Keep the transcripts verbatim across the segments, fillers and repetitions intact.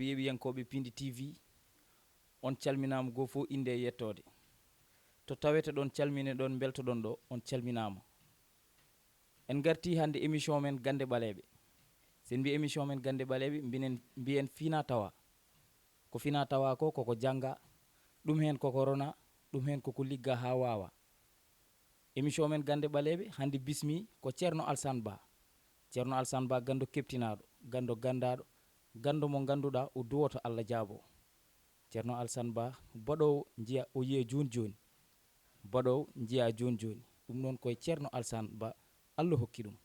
Yeeɓiyankooɓe Pindi T V, on calminaama goo fof innde e yettoode. To tawete ɗon, calmine ɗon, mbeltoɗon ɗo, on calminaama. En ngartii hannde émission men Gannde Ɓaleeɓe. So en mbii émission men Gannde Ɓaleeɓe, mbinen, mbiyen fina tawa. Ko fina tawa ko, koko jannga, ɗum heen koko rona, ɗum heen koko ligga haa waawa. Émission men Gannde Ɓaleeɓe hannde bismi ko Ceerno Alsan Ba. Ceerno Alsan Ba ganndo keɓtinaaɗo, ganndo ganndaaɗo, ganndo mo ngannduɗaa o duwoto Allah jaabo. Ceerno Alsan Ba baɗoowo njiya o yiya jooni jooni. Baɗoowo njiya jooni jooni. Ɗum noon koye Ceerno Alsan Ba Allah hokki ɗum.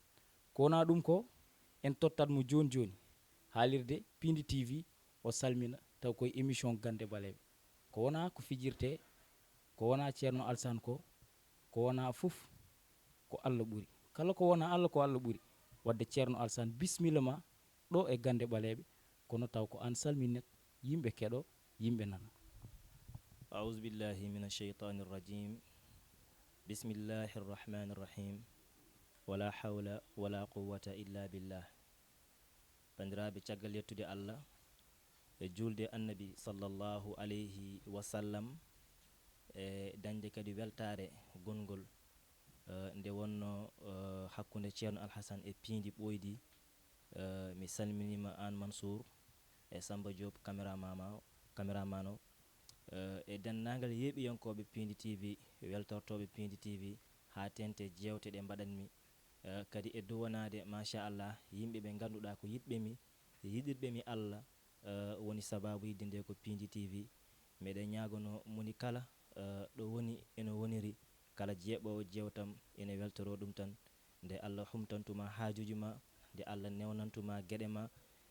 Ko wonaa ɗum ko en tottat mo jooni jooni. Haalirde Pindi T V o salmina taw koye émission Gannde Ɓaleeɓe. Ko wonaa ko fijirtee, ko wonaa Ceerno Alsan ko, ko wonaa fof ko Allah ɓuri. Kala ko wonaa Allah ko Allah ɓuri. Wadde Ceerno Alsan bismilla ma ɗo e Gannde Ɓaleeɓe, kono taw ko aan salminat yimɓe keɗo, yimɓe nana. أعوذ بالله من الشيطان الرجيم. بسم الله الرحمن الرحيم. ولا حول ولا قوة إلا بالله. Banndiraaɓe, caggal yettude Allah e juulde Annabi sallallahu alayhi wa sallam, e dañde kadi weltaare gonngol, eh, nde wonnoo, eh, hakkunde Ceerno Alhasan e piindi ɓooydi, eh, mi salminiima aan Mansour e Samba Diop, caméraman o, caméraman o, eh, e denndaangal yeeɓiyankooɓe Pindi T V, weltortooɓe Pindi T V, haa teeŋti jeewte ɗe mbaɗanmi, eh, kadi e duwanaade, machallah, yimɓe ɓe ngannduɗaa ko yiɗɓe mi, yiɗirɓe mi Allah, eh, woni sabaabu yiɗde nde ko Pindi T V. Miɗen ñaaganoo moni kala, eh, ɗo woni ene woniri, kala jeeɓoowo jeewtam ene weltoroo ɗum tan. Nde Allah humtantu ma haajuuji ma, nde Allah newnantu ma geɗe ma,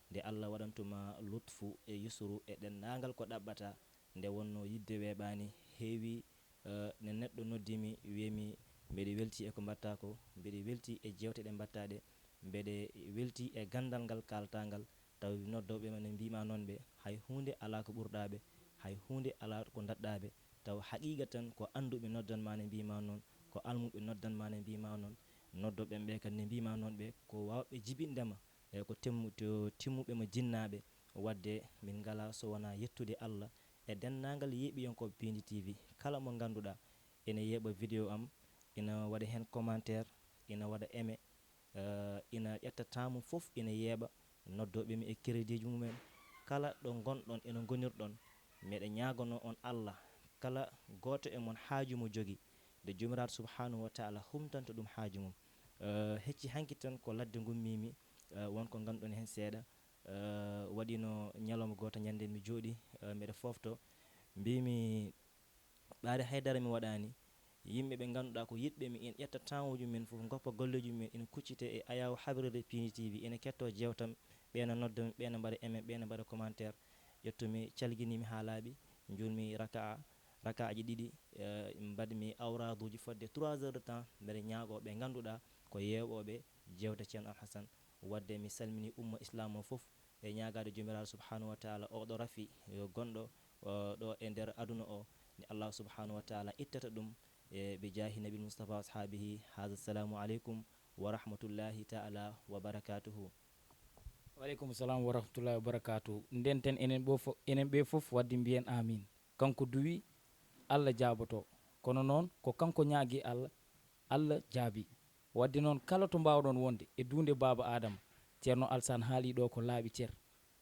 nde Allah waɗantu ma lutfu e yusru e denndaangal ko ɗaɓɓataa, nde wonnoo yiɗde weeɓaani, heewii, eh, nde neɗɗo noddi mi, wii mi, mbeɗe weltii e ko mbaɗtaa ko, mbeɗe weltii e jeewte ɗe mbaɗtaa ɗe, mbeɗe weltii e ganndal ngal kaaltaa ngal, taw noddooɓe ma ne mbii ma noon ɓe, hay huunde alaa ko ɓurɗaa ɓe, hay huunde alaa ko ndaɗɗaa ɓe, taw haqiiqa tan ko annduɓe noddan ma ne mbii ma noon, ko almuɓe noddan ma ne mbii ma noon, noddooɓe ɓe kadi ne mbii ma noon ɓe, ko waawɓe jibinde ma, e ko temmu-, to-, timmuɓe ma jinnaaɓe. Wadde min ngalaa so wonaa yettude Allah e denndaangal yeeɓiyankooɓe Pindi T V, kala mo ngannduɗaa ene yeeɓa vidéo am, ina waɗa heen commentaire, ina waɗa aimé, eh, ina ƴetta temps mum fof ina yeeɓa, noddooɓe mi e crédit ji mumen. Kala ɗo ngonɗon, ene ngonirɗon, miɗa ñaaganoo on Allah, kala gooto e mon haaju mo jogii, nde Joomiraaɗo Subhaanahu wa Taala humtanta ɗum haaju mum. Eh, hecci hanki tan ko ladde ngummiimi, eh, won ko ngannduɗon heen seeɗa. Eh, waɗiino ñalawma gooto ñande mi jooɗii, eh, miɗa foofto, mbiimi, ɓaade haydara mi waɗaani. Yimɓe ɓe ngannduɗaa ko yiɗɓe mi, ina ƴetta temps uji men fof, ngoppa golleeji men, ina kuccitee e ayaawo habrere Pindi T V, ina kettoo jeewtam, ɓe na nodda mi, ɓe na mbaɗa aimé, ɓe na mbaɗa commentaire. Ƴettumi, calginiimi haa laaɓi, njuulmi raka'a, raka'aaji ɗiɗi, eh, mbaɗmi awraaduuji fodde trois heures de temps, mbeɗa ñaagoo ɓe ngannduɗaa ko yeeɓooɓe jeewte Ceerno Alhasan. Wadde mi salminii umma islaam o fof, e ñaagaade Joomiraaɗo Subhaanahu wa Taala, oo ɗo rafi, eh, gonɗo, eh, ɗo e nder aduna o, nde Allah Subhaanahu wa Taala ittata ɗum, e bi jaahi Nabil Mustafa wa ashaabihi. Haada, salaamu aleykum wa rahmatullahi taala wa barakaatuhu. Wa aleykum salaam wa rahmatullahi wa barakaatuhu. Ndenten enen ɓo fo-, enen ɓe fof wadde mbiyen amin. Kanko duwi, Allah jaaboto. Kono noon ko kanko ñaagi Allah, Allah jaabi. Wadde noon kala to mbaawɗon wonde e duunde Baaba Aadama, Ceerno Alsan haalii ɗo ko laaɓi cer.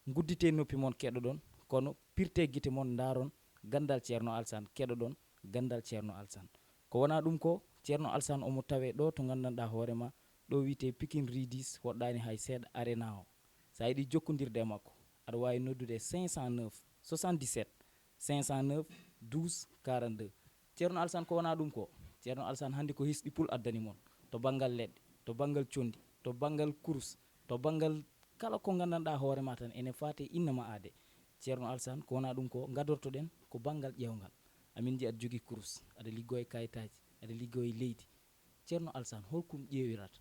Ngudditee noppi mon keɗoɗon, kono pirtee gite mon ndaaron ganndal Ceerno Alsan, keɗoɗon ganndal Ceerno Alsan. Ko wonaa ɗum ko, Ceerno Alsan omo tawee ɗo to nganndanɗaa hoore ma, ɗo wiyetee Pikin Ridis, woɗɗaani hay seeɗa Arena o. So a yiɗi jokkondirde e makko, aɗa waawi noddude cinq cent neuf, soixante-dix-sept, cinq cent neuf, douze, quarante-deux. Ceerno Alsan, ko wonaa ɗum ko, Ceerno Alsan hannde ko hisɗi pul addani mon, to banngal leɗɗe, to banngal conndi, to banngal kurus, to banngal kala ko nganndanɗaa hoore ma tan ene faati e innama aade. Ceerno Alsan, ko wonaa ɗum ko, ngadortoɗen ko banngal ƴeewngal. Amin njiya aɗa jogii kurus, aɗa liggoo e kayitaaji, aɗa liggoo e leydi. Ceerno Alsan, holkum ƴeewirata?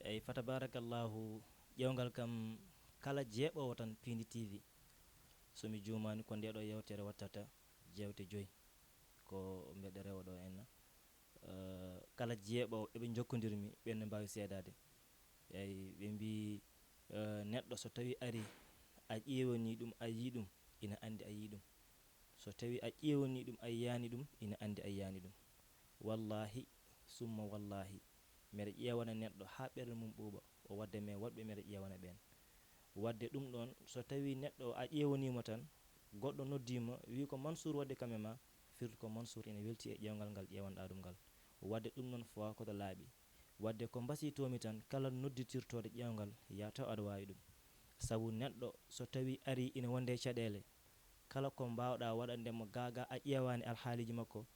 Eyi, fa tabarakallahu, ƴeewngal kam, kala jeeɓoowo tan Pindi T V, so mi juumaani ko nde ɗo yeewtere wattata jeewte joyi, ko mbeɗa rewa ɗo henna. Eh, kala jeeɓoowo eɓe njokkondirmi, ɓen ne mbaawi seedaade. Eyi, ɓe mbii, eh, neɗɗo so tawii arii, a ƴeewanii ɗum, a yii ɗum, ina anndi a yii ɗum. So tawii a ƴeewanii ɗum, a yiyaani ɗum, ina anndi a yiyaani ɗum. Wallaahi, summa wallaahi, mbeɗa ƴeewana neɗɗo haa ɓernde mum ɓuuɓa, o waɗde men woɗɓe mbeɗa ƴeewana ɓeen. Waɗde ɗum ɗoon, so tawii neɗɗo o a ƴeewanii mo tan, goɗɗo noddii ma, wii ko Mansuur waɗde kam e ma, firti ko Mansuur ina weltii e ƴeewngal ngal ƴeewanɗaa ɗum ngal. Waɗde ɗum noon fawa ko to laaɓi. Waɗde ko mbasiytoo-mi tan, kala nodditirtooɗo ƴeewngal, yaa taw aɗa waawi ɗum. Sabu neɗɗo, so tawii arii ina wonde e caɗeele, kala ko mbaawɗaa waɗande mo gaa gaa a ƴeewaani alhaaliiji makko,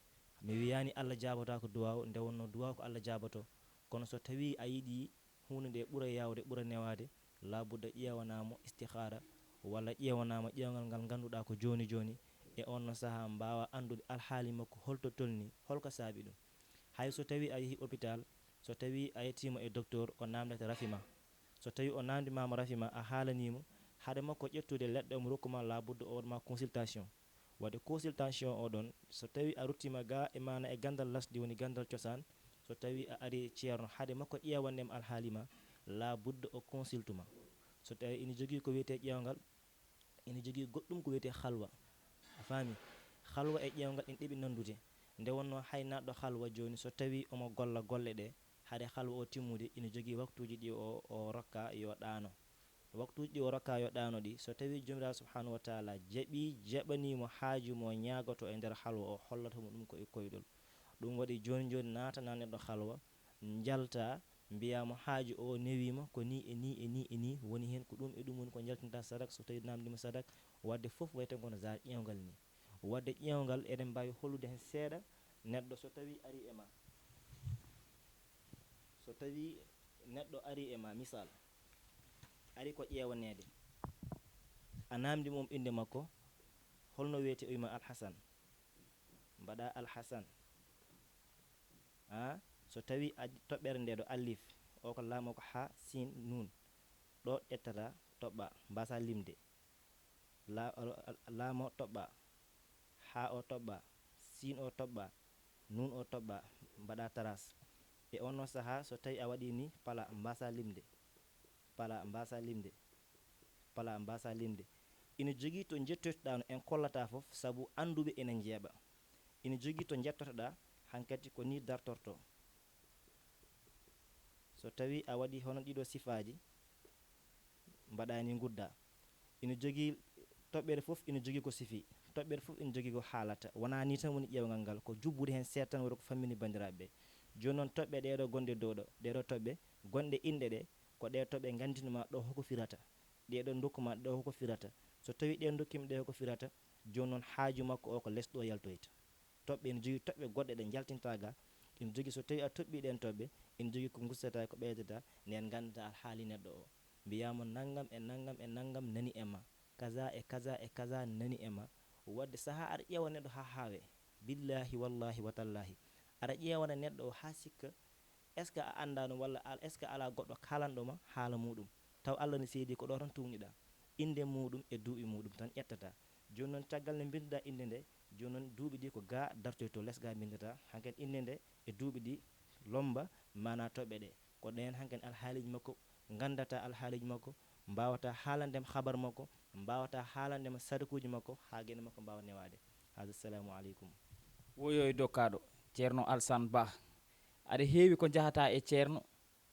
mi wiyaani Alla jaabotaako duwaaw, nde wonnoo duwaaw ko Alla jaabotoo. Kono so tawii a yiɗii huunde nde ɓura yaawde, ɓura newaade, laabudda ƴeewanaa mo istixaara, walla ƴeewanaa mo ƴeewngal ngal ngannduɗaa ko jooni jooni, e oon noon sahaa mbaawaa anndude alhaali makko hol to tolnii, hol ko saabi ɗum. Hay so tawii a yehii opitaal, so tawii a yettiima e doktoor, o naamndete rafi ma. So tawii o naamndimaama rafi ma, a haalanii mo, hade makko ƴettude leɗɗe omo rokku ma, laabudda o waɗ ma consultation. Waɗde consultation o ɗoon, so tawii a ruttiima gaa e maana e ganndal lasdi, woni ganndal cosaan, so tawii a arii e ceerno, hade makko ƴeewande ma alhaali ma, laabudda o consulte ma. So tawii ina jogii ko wiyetee ƴeewngal, ina jogii goɗɗum ko wiyetee halwa. A faami? Halwa e ƴeewngal ina ɗeɓi nanndude. Nde wonnoo hay naatɗo halwa jooni, so tawii omo golla golle ɗe, hade halwa o timmude, ina jogii waktuuji ɗi o, o rokka yo ɗaano. Waktuuji ɗi o rokka yo ɗaano ɗi, so tawii Joomiraaɗo Subhaanahu wa Taala jaɓii, jaɓanii mo haaju mo ñaagotoo e nder halwa o, hollata mo ɗum ko e koyɗol. Ɗum waɗi jooni jooni naatana neɗɗo halwa, njalta, mbiyaa mo haaju o newii ma ko nii e nii e nii e nii, woni heen ko ɗum e ɗum woni ko njaltinta sadak, so tawii naamndiima sadak, waɗde fof wayata kono zaar ƴeewngal nii. Waɗde ƴeewngal eɗen mbaawi hollude heen seeɗa, neɗɗo so tawii arii e ma, so tawii neɗɗo arii e ma, misal, arii ko ƴeewaneede, a naamndii mo innde makko, holno wiyetee, o wii ma Alhasan, mbaɗaa Alhasan, a, so tawii a toɓɓere nde ɗo alif, o ko laamo ko haa, siin, nuun, ɗo ƴettataa, toɓɓaa, mbaasaa limde. La-, laamo toɓɓaa, haa o toɓɓaa, siin o toɓɓaa, nuun o toɓɓaa, mbaɗaa taraas. E oon noon sahaa, so tawii a waɗii nii, pala mbaasaa limde, pala mbaasaa limde, pala mbaasaa limde. Ina jogii to njettoytoɗaa no en kollataa fof, sabu annduɓe ina njeeɓa. Ina jogii to njettotoɗaa, hankadi ko nii dartortoo. So tawii a waɗii hono ɗiɗo sifaaji, mbaɗaa ni nguddaa. Ina jogii, toɓɓere fof ina jogii ko sifii, toɓɓere fof ina jogii ko haalata. Wonaa ni tan woni ƴeewngal ngal, ko jubbude heen seeɗa tan woni ko fammini banndiraaɓe ɓe. Jooni noon toɓɓe ɗee ɗo gonɗe dow ɗo, ɗee ɗo toɓɓe gonɗe inɗe ɗe, ko ɗee toɓɓe nganndinma ɗo hoko firata. Ɗee ɗo ndokkuma ɗo hoko firata. So tawii ɗee ndokkima ɗe hoko firata, jooni noon haaju makko o ko les ɗo yaltoyta. Toɓɓe ene jogii toɓɓe goɗɗe ɗe njaltinta ga. Ene jogii so tawii a toɓɓii ɗeen toɓɓe, ene jogii ko ngustata, ko ɓeydata, ndeen nganndataa alhaali neɗɗo o. Mbiyaa mo nanngam e nanngam e nanngam nani e ma. Kaza e kaza e kaza nani e ma. Waɗde sahaa aɗa ƴeewa neɗɗo haa haawee. Billaahi wallaahi wa tallaahi. Aɗa ƴeewana neɗɗo o haa sikka, est-ce que a anndaano walla al-, est-ce que alaa goɗɗo kaalanɗo ma haala muuɗum? Taw Alla ne seedi ko ɗo tan tuugniɗaa. Innde muuɗum e duuɓi muuɗum tan ƴettataa. Jooni noon caggal nde mbinnduɗaa innde nde, jooni noon duuɓi ɗi ko ga dartoytoo, les ga mbinndataa. Hankadi innde nde e duuɓi ɗi lomba maanaa toɓɓe ɗe. Ko ɗeen hankadi alhaaliiji makko nganndataa, alhaaliiji makko mbaawata haalande ma habar makko, mbaawata haalande ma sadakuuji makko haa gene makko mbaawa newaade. Haza, assalamu aleykum. Woyo e dokkaaɗo, Ceerno Alsan Bah. Aɗa heewi ko njahataa e Ceerno,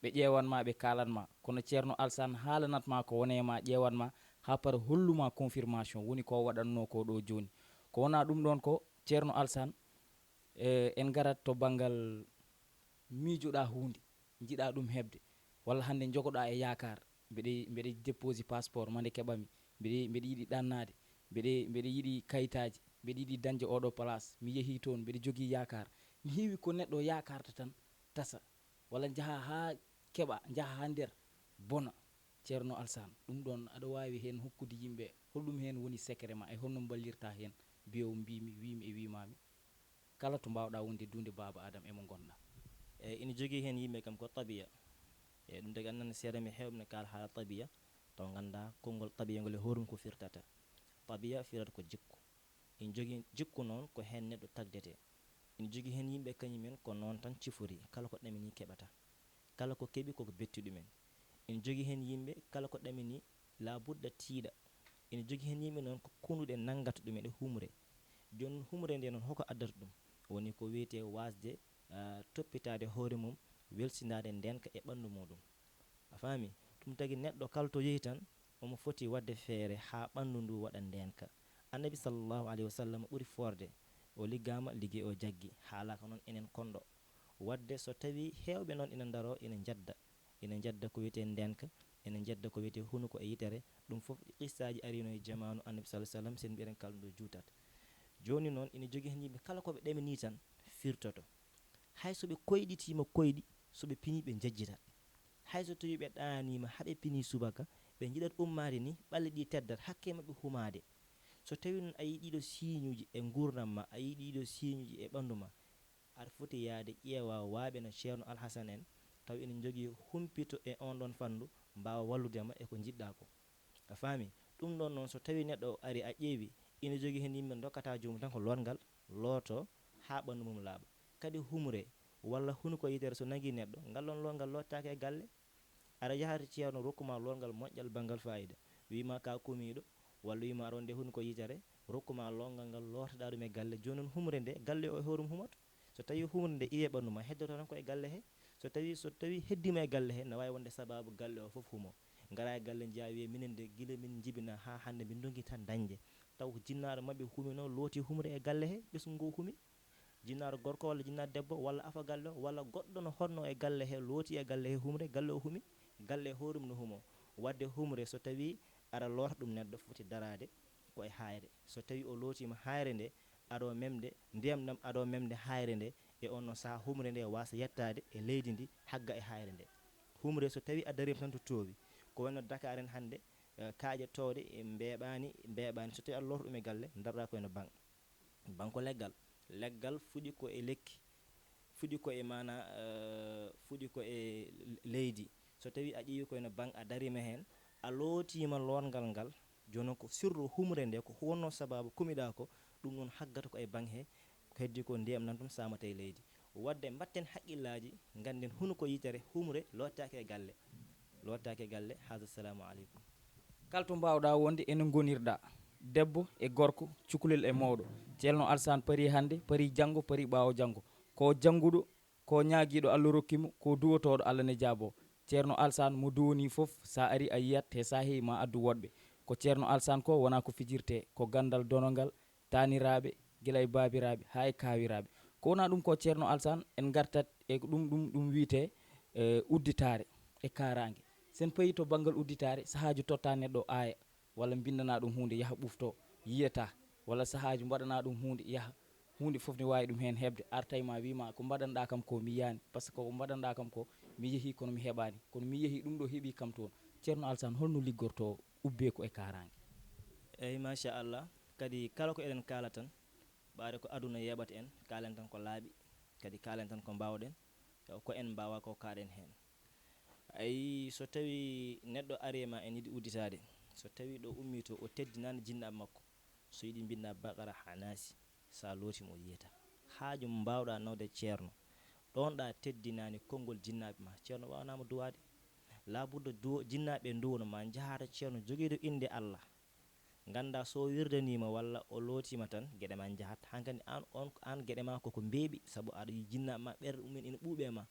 ɓe ƴeewan ma, ɓe kaalan ma. Kono Ceerno Alsan haalanat ma ko wone ma, ƴeewan ma, haa para hollu ma confirmation, woni ko waɗannoo ko ɗo jooni. Ko wonaa ɗum ɗoon ko, Ceerno Alsan, e, en ngarat to banngal miijoɗaa huunde, njiɗaa ɗum heɓde, walla hannde njogoɗaa e yaakaar, mbeɗe, mbeɗe déposi passeport ma nde keɓami, mbeɗe, mbeɗe yiɗi ɗannaade, mbeɗe, mbeɗe yiɗi kayitaaji, mbeɗe yiɗi dañde oɗo place, mi yehii toon, mbeɗe jogii yaakaar. Mi heewi ko neɗɗo yaakaarta tan tasa, walla njaha haa keɓa, njaha haa nder, bona. Ceerno Alsan, ɗum ɗoon aɗa waawi heen hokkude yimɓe, holɗum heen woni secret ma, e holno mballirta heen, mbiyo mbiimi, wiimi e wiimaami? Kala to mbaawɗaa wonde duunde Baaba Aadam e mo ngonɗaa. E ina jogii heen yimɓe kam ko tabiya. E ɗum tagi aɗa nana seeɗa mi heewɓe ne kaala haala tabiya, taw nganndaa konngol tabiya ngol e hoore mum ko firtata. Tabiya firata ko jikku. Ina jogii jikku noon ko heen neɗɗo tagdetee. Ina jogii heen yimɓe kañum en ko noon tan cifori, kala ko ɗamini keɓata. Kala ko keɓi koko betti ɗumen. Ina jogii heen yimɓe, kala ko ɗamini, laa budda tiiɗa. Ina jogii heen yimɓe noon, ko kunduɗe nanngata ɗum eɗe humre. Jooni noon, humre nde noon, hoko addata ɗum? Woni ko wiyetee waasde, ah, toppitaade hoore mum, welsindaade ndeenka e ɓanndu muɗum. A faami? Ɗum tagi neɗɗo kala to yehi tan, omo foti waɗde feere haa ɓanndu ndu waɗa ndeenka. Annabi sallallahu alayhi wa sallam ɓuri foorde. O liggaama, liggey o jaggi. Haalaaka noon enen konɗo. Waɗde so tawii heewɓe noon ina ndaroo, ina njadda. Ina njadda ko wiyetee ndeenka, ina njadda ko wiyetee hunuko e yitere. Ɗum fof qissaaji ariino e jamaanu Annabi sallallahu alayhi wa sallam, sen mbiɗen kala ndu juutat. Jooni noon ina jogii heen yimɓe kala ko ɓe ɗamini tan firtoto. Hay so ɓe koyɗitiima koyɗi, so ɓe pinii ɓe njejjitat. Hay so tawii ɓe ɗaaniima haa ɓe pinii subaka, ɓe njiɗat ummaade ni, ɓalli ɗi teddat, hakke maɓɓe humaade. So tawii noon a yii ɗiɗo siiñuuji e nguurndam ma, a yii ɗiɗo siiñuuji e ɓanndu ma, aɗa foti yahde ƴeewa waaɓe no Ceerno Alhasan en, taw ina njogii humpito e oon ɗoon fanndu, mbaawa wallude ma e ko njiɗɗaa ko. A faami? Ɗum ɗoon noon, so tawii neɗɗo o ari, a ƴeewi, ina jogii heen yimɓe ndokkata joomum tan ko lootngal, looto haa ɓanndu mum laaɓa. Kadi humre walla hunuko yitere so nangii neɗɗo, ngal ɗoon lootngal lootaaki e galle. Aɗa yaha to ceerno, rokku ma lootngal moƴƴal banngal faayida, wii ma ka kumiiɗo, walla wii ma aɗa wonde hunuko yitere, rokku ma lootngal ngal lootoɗaa ɗum e galle. Jooni noon humre nde, galle o e hoore mum humoto. So tawii humre nde iwi e ɓanndu ma, heddoto tan ko e galle he. So tawii, so tawii heddiima e galle he, na waawi wonde sabaabu galle o fof humo. Ngara e galle njiya wiye minen de gila min njibina haa hannde min ndonki tan dañde. Taw ko jinnaaɗo maɓɓe humino looti humre e galle he, ɓesngu ngu humi. Jinnaaɗo gorko walla jinnaaɗo debbo walla afa galle o walla goɗɗo no honno e galle he looti e galle he humre, galle o humi, galle e hoore mum no humo. Waɗde humre so tawii aɗa loota ɗum neɗɗo foti daraade ko e haayre. So tawii o lootiima haayre nde, aɗo memde ndiyam ɗam, aɗo memde haayre nde, e on ɗon sahaa humre nde waasa yettaade e leydi ndi hagga e haayre nde. Humre so tawii a dariima tan to toowi, ko wayno Dakar en hannde, eh, kaaƴe toowɗe, eh, mbeeɓaani, mbeeɓaani. So tawii aɗa loota ɗum e galle, ndaroɗaa ko e no baŋ. Baŋ ko leggal. Leggal fuɗi ko e lekki, fuɗi ko e maana, eh, fuɗi ko e leydi. So tawii a ƴeewi ko e no baŋ, a dariima heen, a lootiima lootngal ngal, jooni noon ko sirru humre nde, ko wonnoo sabaabu kumiɗaa ko, ɗum noon haggata ko e baŋ he, ko heddi ko ndiyam nan toon saamata e leydi. Waɗde mbaɗten haqqillaaji, ngannden hunuko yitere humre lootaaki e galle. Lootaaki e galle. Haza, salamu aleykum. Kala to mbaawɗaa wonde ene ngonirɗaa, debbo e gorko, cukalel e mawɗo. Ceerno Alsaan parii hannde, parii janngo, parii ɓaawo janngo. Ko jannguɗo, ko ñaagiiɗo Allah rokki mo, ko duwotooɗo Allah ne jaaboo. Ceerno Alsaan mo duwonii fof, so a arii a yiyat he saaheyi ma addu woɗɓe. Ko Ceerno Alsaan ko wonaa ko fijirtee, ko ganndal donongal, taaniraaɓe, gila e baabiraaɓe haa e kaawiraaɓe. Ko wonaa ɗum ko Ceerno Alsaan, en ngartat e ko ɗum, ɗum, ɗum wiyetee, eh, udditaare e kaaraange. So en payii to banngal udditaare, sahaaju tottaa neɗɗo aaya, walla mbinndanaa ɗum huunde yaha ɓuftoo, yiyataa, walla sahaaju mbaɗanaa ɗum huunde yaha, huunde fof ne waawi ɗum heen heɓde, arta e ma wii ma ko mbaɗanɗaa kam ko mi yiyaani, par ce que ko mbaɗanɗaa kam ko mi yehii kono mi heɓaani, kono mi yehii ɗum ɗo heɓii kam toon. Ceerno Alsaan, holno liggortoo ubbeeku e kaaraange? Eey, machallah. Kadi kala ko eɗen kaala tan, ɓaade ko aduna yeɓata en, kaalen tan ko laaɓi, kadi kaalen tan ko mbaawɗen, ko en mbaawa ko kaaɗen heen. Ayi, so tawii neɗɗo arii ma ene yiɗi udditaade, so tawii ɗo ummii to o teddinaani jinnaaɓe makko, so yiɗi mbinnda Baqara haa Naasi, so a looti mo yiyata. Haaju mo mbaawɗaa nawde ceerno, ɗoon ɗa teddinaani konngol jinnaaɓe ma, ceerno waawanaama duwaade. Laabudda duwo-, jinnaaɓe nduwono ma njahaa to ceerno jogiiɗo innde Allah. Ngannda so wirdaniima walla o lootiima tan, geɗe ma njahat. Hankadi aan, on, aan geɗe ma koko mbeeɓi, sabu aɗa yiyi jinnaaɓe ma, ɓerɗe mumen ina ɓuuɓe ma.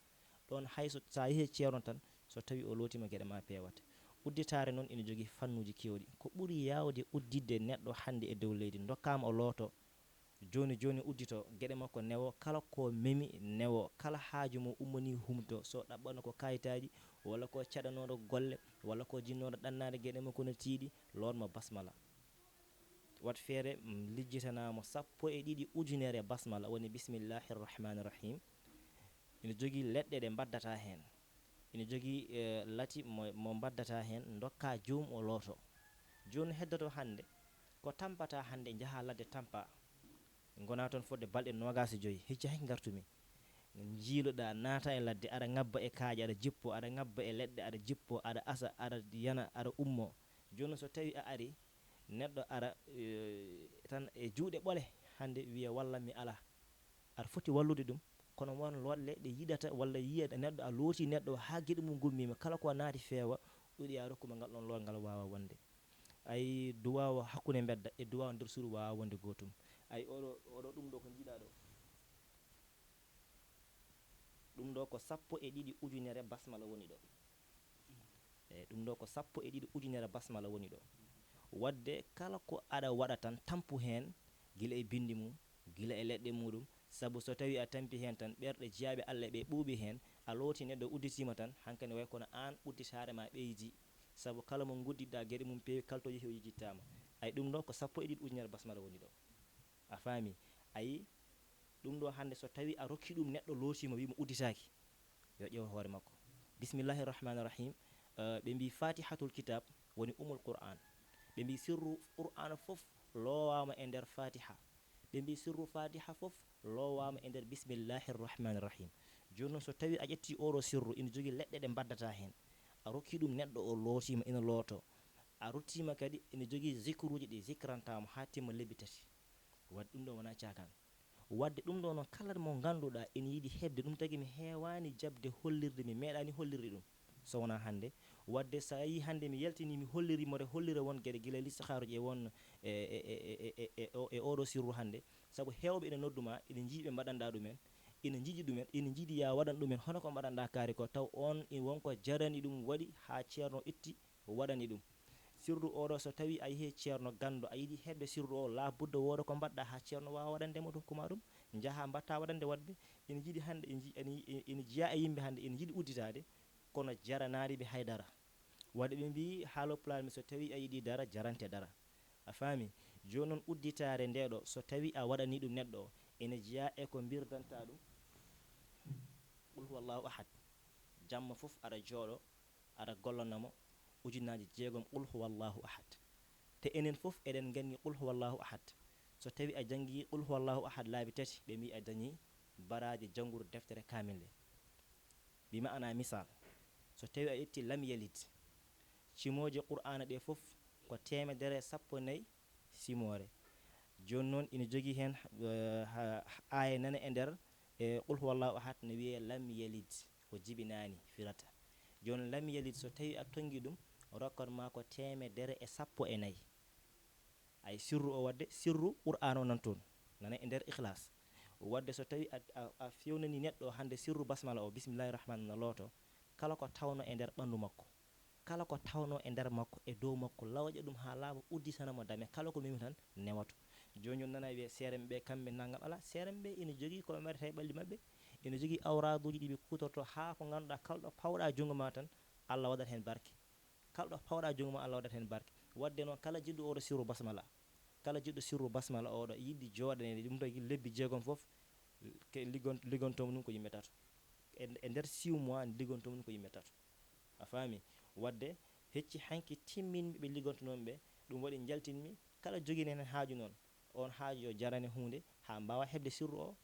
Ɗoon hay so, so a yehii ceerno tan, so tawii o lootiima geɗe ma peewat. Udditaare noon ina jogii fannuuji keewɗi. Ko ɓuri yaawde udditde neɗɗo hannde e dow leydi, ndokkaama o looto. Jooni jooni udditoo, geɗe makko newoo, kala ko memi newoo, kala haaju mo ummanii humto, so ɗaɓɓano ko kayitaaji, walla ko caɗanooɗo golle, walla ko jinnooɗo ɗannaade geɗe makko no tiiɗi, lootmo basmala. Waɗ feere, mm, lijjitanaa mo sappo e ɗiɗi ujunere basmala, woni bismillahi rahmani rahim. Ina jogii leɗɗe ɗe mbaddata heen. Ina jogii, eh, lati mo, mo mbaddata heen, ndokka joom o looto. Jooni heddoto hannde, ko tampata hannde, njaha ladde tampa. Ngona toon fodde balɗe noogaas e joy, hecci hay ngartumi. Njiiloɗa, naata e ladde, aɗa ngabba e kaaƴe, aɗa jippo, aɗa ngabba e leɗɗe, aɗa jippo, aɗa asa, aɗa yana, aɗa ummo. Jooni so tawi a ari, neɗɗo ara, eh, tan e juuɗe ɓole, hannde wiya walla mi ala. Aɗa foti wallude ɗum, Kono won loɗle ɗe yiɗata walla yiya neɗɗo a looti neɗɗo haa geɗe mum gummiima, kala ko naati feewa, ɗuuɗi a rokkuma ngal ɗon lool ngal waawa wonde. Ay duwaawa hakkunde mbedda e duwaawa nder suudu waawa wonde gootum. Ay oɗo, oɗo ɗum ɗo ko njiɗa ɗo. Ɗum ɗo ko sappo e ɗiɗi ujunere basmala woni ɗo. E ɗum ɗo ko sappo e ɗiɗi ujunere basmala woni ɗo. Wadde kala ko aɗa waɗa tan tampu heen gila e binndi mum, gila e leɗɗe muɗum, sabu so tawi a tampi heen tan ɓerɗe jiyaaɓe Allah ɓe ɓuuɓi heen, a looti neɗɗo udditiima tan, hankadi way kono aan udditaare ma ɓeydi, sabu kala mo nguddiɗɗa geɗe mum peewi kaltoji hew yejjittaama. Ay ɗum ɗo ko sappo e ɗiɗi ujunere basmala woni ɗo. A faami? Ayi, ɗum ɗo hannde so tawi a rokki ɗum neɗɗo lootiima wiima udditaaki, yo ƴeew hoore makko. Bismillahi rahmani rahim. Eh, ɓe mbi fatihatul kitab woni umul qur'an. Ɓe mbi sirru qur'ana fof lowaama e nder fatiha. Ɓe mbi sirru fatiha fof lowaama e nder bismillahi rahmani rahim. Jooni noon so tawi a ƴetti oɗo sirru ina jogii leɗɗe ɗe mbaddata heen, a rokki ɗum neɗɗo o lootiima ina looto, a ruttiima kadi ina jogii zikruuji ɗi zikrantaama haa timma lebbi tati. Waɗi ɗum ɗo wonaa caakaan. Wadde ɗum ɗo noon kala mo ngannduɗaa ina yiɗi heɓde ɗum tagi mi heewaani jaɓde hollirde mi meeɗaani hollirde ɗum. So wonaa hannde wadde so a yii hannde mi yaltini mi holliri mode hollire won geɗe gila listihaaruji e won e, e, e, e, e, e, o- e oɗo sirru hannde, sabu heewɓe ina noddu ma ina njii ɓe mbaɗanɗa ɗumen, ina njiɗi ɗumen ina njiɗi ya waɗan ɗumen hono ko mbaɗanɗa kaari ko taw on i- wonko jarani ɗum waɗi haa ceerno itti waɗani ɗum. Sirru oɗo so tawi a yehi ceerno ganndo a yiɗi heɓde sirru o labudda wooda ko mbaɗɗa haa ceerno waawa waɗande mo ɗum kuma ɗum njaha mbatta waɗande waɗɓe ina jiɗi hannde ina ji- ina- ina jiya e yimɓe hannde ina jiɗi udditaade kono jaranaani ɓe haydara. Waɗi ɓe mbi haalo pulaar mi so tawi a yiɗi dara jarante dara. A faami? Jooni noon udditaare nde ɗo so tawi a waɗani ɗum neɗɗo o ina jiya e ko mbirdanta ɗum qul huwallahu ahad. Jamma fof aɗa jooɗo aɗa gollana mo ujunaaji jeegom qul huwallahu ahad. Te enen fof eɗen nganndi qul huwallahu ahad. So tawi a janngi qul huwallahu ahad laabi tati ɓe mbi a dañi baraaji janngude deftere kaamil nde. Bi ma'ana misal, so tawi a ƴetti lam yalid, cimooje qur'aana ɗe fof ko teemedere sappo nayi simoore. Jooni noon ina jogii heen eh, ha- aaya nana e nder e qul huwallahu ahad no wiyee lam yalid, o jibinaani firata. Jooni lam yalid so tawi a tonngi ɗum rokkan ma ko teemedere e sappo e nayi. Ay sirru o waɗde sirru qur'aana o nan toon nana e nder ikhlas. Waɗde so tawi a, a, a fewnani neɗɗo hannde sirru basmala o bismillahi rahman na looto kala ko tawno e nder ɓanndu makko kala ko tawno e nder makko e dow makko lawƴa ɗum haa laaɓa udditana mo dame kala ko memi tan newato. Jooni jooni nana wiye seeremɓe ɓe kamɓe nanngam ala seeremɓe ɓe ina jogii ko ɓe mbaɗata e ɓalli maɓɓe ina jogii awraduuji ɗi ɓe kuutorto haa ko ngannduɗaa kala ɗo pawɗa junngo ma tan Allah waɗat heen barke. Kala ɗo pawɗa junngo ma Allah waɗat heen barke. Waɗde noon kala jiɗɗo oɗo sirru basmala kala jiɗɗo sirru basmala oɗo yiɗi jooɗaneede ɗum tagi lebbi jeegom fof ke- liggon- liggontomo ɗum ko yimɓe tato. E e nder six mois liggontomo ɗum ko yimɓe tato. A faami? Waɗde hecci hanki timminmi ɓe liggontonoomi ɓe ɗum waɗi njaltinmi kala jogini heen haaju noon on haaju yo jarane huunde haa mbaawa heɓde sirru o.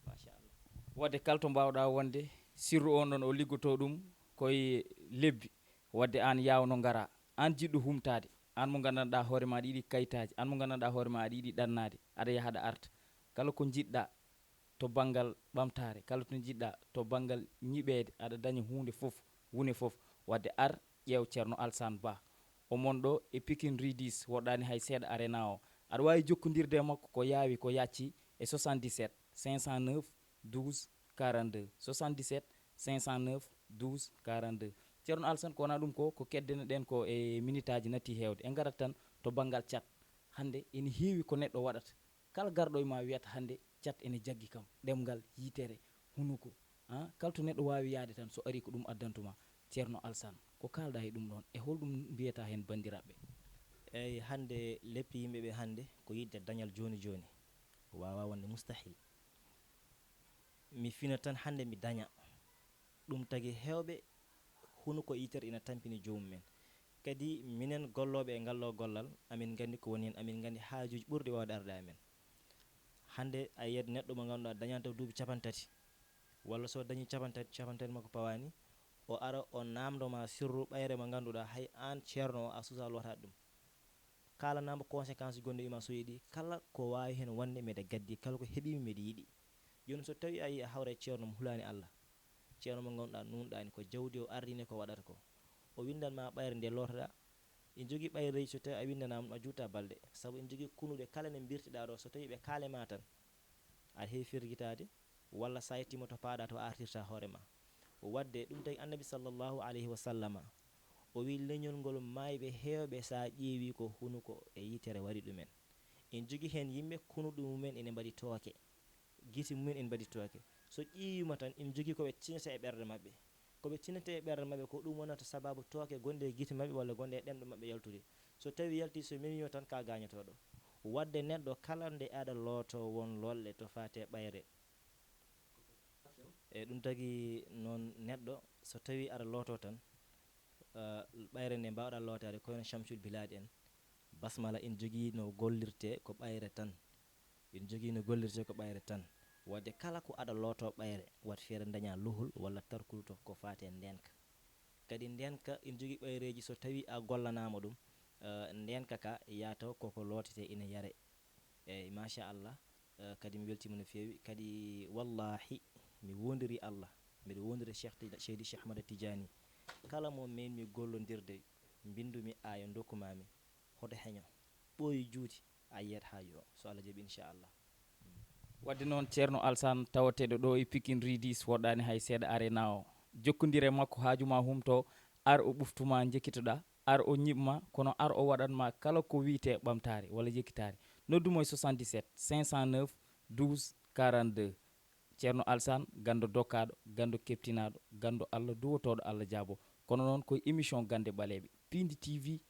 Machallah. Waɗde kala to mbaawɗa wonde sirru on ɗon o liggotoo ɗum koye lebbi. Waɗde aan yaawno ngara aan jiɗɗo humtaade aan mo nganndanɗaa hoore ma aɗa yiɗi kayitaaji aan mo nganndanɗaa hoore ma aɗa yiɗi ɗannaade aɗa yaha aɗa arta kala ko njiɗɗa to banngal ɓamtaare kala to njiɗɗa to banngal ñiɓeede aɗa daña huunde fof wune fof. Waɗde ar ƴeew ceerno alsan ba omon ɗo e pikin ridis woɗɗaani hay seeɗa arena o. Aɗa waawi jokkondirde e makko ko yaawi ko yacci e soixante-dix-sept cinq cent neuf douze quarante-deux soixante-dix-sept cinq cent neuf douze quarante-deux. Ceerno alsan ko wonaa ɗum ko ko keddene ɗen ko e minitaaji natti heewde en ngarat tan to banngal cat. Hannde ene heewi ko neɗɗo waɗata kala garɗo e ma wiyata hannde cat ene jaggi kam ɗemngal yitere hunuko. Ah, kala to neɗɗo waawi yahde tan so arii ko ɗum addantuma. Ceerno alsan ko kaalɗa e ɗum ɗon e holɗum mbiyata heen banndiraaɓe? Eyi hannde leppi yimɓe ɓe hannde ko yiɗde dañal jooni jooni. Waawaa wonde mustahil. Mi fina tan hannde mi daña. Ɗum tagi heewɓe hunuko yitere ina tampini joomum en. Kadi minen gollooɓe e ngal ɗoo gollal amin nganndi ko woni heen amin nganndi haajuuji ɓurɗi waawde arde e amen. Hannde a yiyat neɗɗo mo ngannduɗaa dañaani taw duuɓi capanɗe tati walla so dañii capanɗe tati capanɗe tati makko pawaani o ara o naamndo ma sirru ɓayre mo ngannduɗaa hay aan ceerno o a suusaa lootaade ɗum. Kaalanaa mbo conséquence gonɗo e ma so yiɗi kala ko waawi heen wonde mbeɗa gaddi kala ko heɓiimi mbeɗa yiɗi. Jooni so tawii a yii a hawra e ceerno mo hulaani Allah, ceerno mo ngannduɗaa nuunɗaani ko jawdi o ardini ko waɗata ko, o winndan ma ɓayre nde lootoɗaa, ina jogii ɓayreeji so tawii a winndanaama ɗum a juuta balɗe, sabu ina jogii kunuɗe kala ne mbirtiɗaa ɗo so tawii ɓe kaale ma tan, aɗa heewi firgitaade walla so a yettiima to paaɗa to a artirta hoore ma. Waɗde ɗum tagi Annabi sallallahu alayhi wa sallama o wii leñol ngol maayɓe heewɓe so a ƴeewi ko hunuko e yitere waɗi ɗumen. Ina jogii heen yimɓe kunuɗe mumen ina mbaɗi tooke, gite mumen ina mbaɗi tooke. So ƴeewiima tan ina jogii ko ɓe cinata e ɓerɗe maɓɓe. Ko ɓe cinata e ɓerɗe maɓɓe ko ɗum wonata sababu tooke gonɗe e gite maɓɓe walla gonɗe e ɗemɗe maɓɓe yaltude. So tawii yaltii so memiima tan ka gaañotooɗo. Waɗde neɗɗo kala nde aɗa looto won lolɗe to faate ɓayre. E ɗum tagi noon neɗɗo so tawii aɗa looto tan, eh, ɓayre nde mbaawɗa lootaade ko wayno Shamsul Bilad en, basmala ina jogii no gollirtee ko ɓayre tan. Ina jogii no gollirtee ko ɓayre tan. Waɗde kala ko aɗa looto ɓayre, waɗ feere ndañaa luhol walla tarkul to ko faati e ndeenka. Kadi ndeenka ina jogii ɓayreeji so tawii a gollanaama ɗum, eh, ndeenka ka yahata koko lootetee ina yaree. Eeyi, machallah. Eh, kadi mi weltiima no feewi. Kadi wallahi mi woondirii Allah, mbiɗo woondiri Cheikh Tija-, Seydi Cheikh Ahmada Tidiani. Kala mo men mi gollondirde, mbinndu-mi aaya ndokku-maa-mi, hoto heño, ɓooyi juuti, a yiyat haaju o, so Allah jaɓi, inchallah. Waɗde noon, Ceerno Alsan, tawateeɗo ɗo e Pikin Ridis, woɗɗaani hay seeɗa Arena o. Jokkondire makko, haaju ma humto, ar o ɓuftu ma, njekkitoɗaa, ar o ñiɓ ma, kono ar o waɗan ma kala ko wiyetee ɓamtaare walla yekkitaare. Noddu mo e soixante-dix-sept cinq cent neuf douze quarante-deux. Ceerno Alsan, ganndo dokkaaɗo, ganndo keptinaaɗo, ganndo Allah duwotooɗo Allah jaabo. Kono noon ko e émission Gannde Ɓaleeɓe, Piindi T V,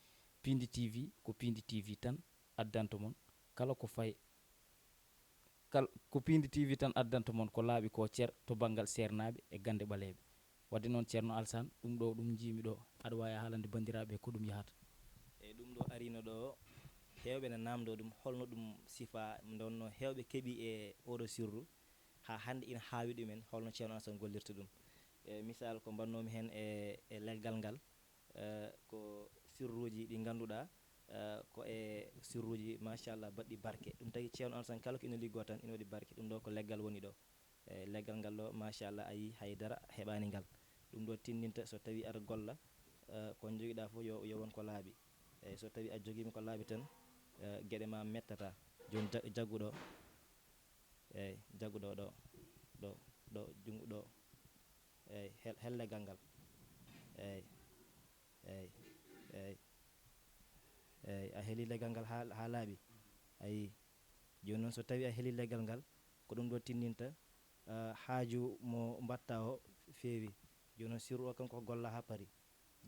Piindi T V, ko Piindi T V tan addanta mon kala ko fay-, kal-, ko Piindi T V tan addanta mon ko laaɓi ko cer to banngal seernaaɓe e gannde ɓaleeɓe. Waɗde noon, Ceerno Alsan, ɗum ɗo, ɗum njiimi ɗo, aɗa waawi haalande banndiraaɓe ko ɗum yahata? Eyi, ɗum ɗo ariino ɗo, heewɓe ne naamndoo ɗum, holno ɗum sifaa, nde wonnoo heewɓe keɓii e oɗo sirru, haa hannde ina haawi ɗumen, holno Ceerno Alsan gollirta ɗum. E misal ko mbannoomi heen e, e leggal ngal, eh, ko sirruuji ɗi ngannduɗaa, eh, ko e sirruuji, machallah, baɗɗi barke. Ɗum tagi Ceerno Alsan kala ko ina liggoo tan ina waɗi barke. Ɗum ɗo ko leggal woni ɗo. E leggal ngal ɗo, machallah, a yii hay dara heɓaani ngal. Ɗum ɗo tinndinta so tawii aɗa golla, eh, ko njogiɗaa fof yo, yo won ko laaɓi. Eyi, so tawii a jogiima ko laaɓi tan, eh, geɗe ma mettata. Jooni ja-, jaggu ɗo. Eyi, jaggu ɗo, ɗo, ɗo, ɗo, junngo ɗo. Eyi, hel-, hel leggal ngal. Eyi, eyi, eyi, eyi, a heli leggal ngal haa, haa laaɓi. A yii. Jooni noon, so tawii a heli leggal ngal, ko ɗum ɗo tinndinta, ah, haaju mo mbaɗta o feewi. Jooni noon, sirru o kanko ko golla haa paari.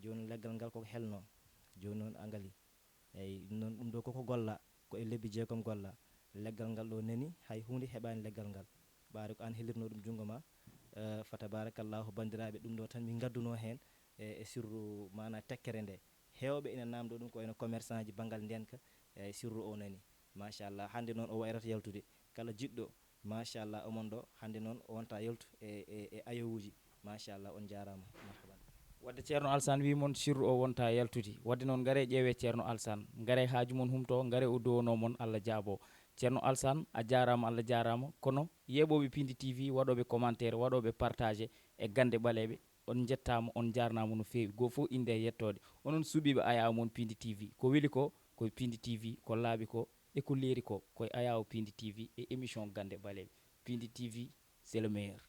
Jooni noon, leggal ngal koko helnoo. Jooni noon, a ngalii. Eyi, ɗum noon, ɗum ɗo koko golla, ko e lebbi jeegom golla. Leggal ngal ɗo nani, hay huunde heɓaani leggal ngal. Ɓaade ko aan helirnoo ɗum junngo ma. Eh, fa tabarakallahu, banndiraaɓe, ɗum ɗo tan min ngaddunoo heen e, e sirru, maanaa tekkere nde. Heewɓe ina naamndoo ɗum ko wayno commerçant ji banngal ndeenka, e sirru o nani. Machallah, hannde noon o wayrata yaltude. Kala jiɗɗo, machallah, omon ɗo, hannde noon o wonta yaltu e, e, e ayowuuji. Machallah, on njaaraama. Marhaban. Waɗde Ceerno Alsan wii mon sirru o wonta yaltude. Waɗde noon, ngaree ƴeewee Ceerno Alsan. Ngaree haaju mon humto, ngaree o duwonoo mon, Allah jaabo. Ceerno Alsan, a jaaraama, Allah jaaraama. Kono yeeɓooɓe Piindi T V, waɗooɓe commentaire, waɗooɓe partage e gannde ɓaleeɓe, on njettaama, on njaarnaama no feewi. Goo fof innde e yettoode. Onon suɓiiɓe ayaawo mon Piindi T V. Ko weli ko, ko e Piindi T V, ko laaɓi ko, e ko leeri ko, ko e ayaawo Piindi T V e émission Gannde Ɓaleeɓe. Piindi T V, c'est le meilleur.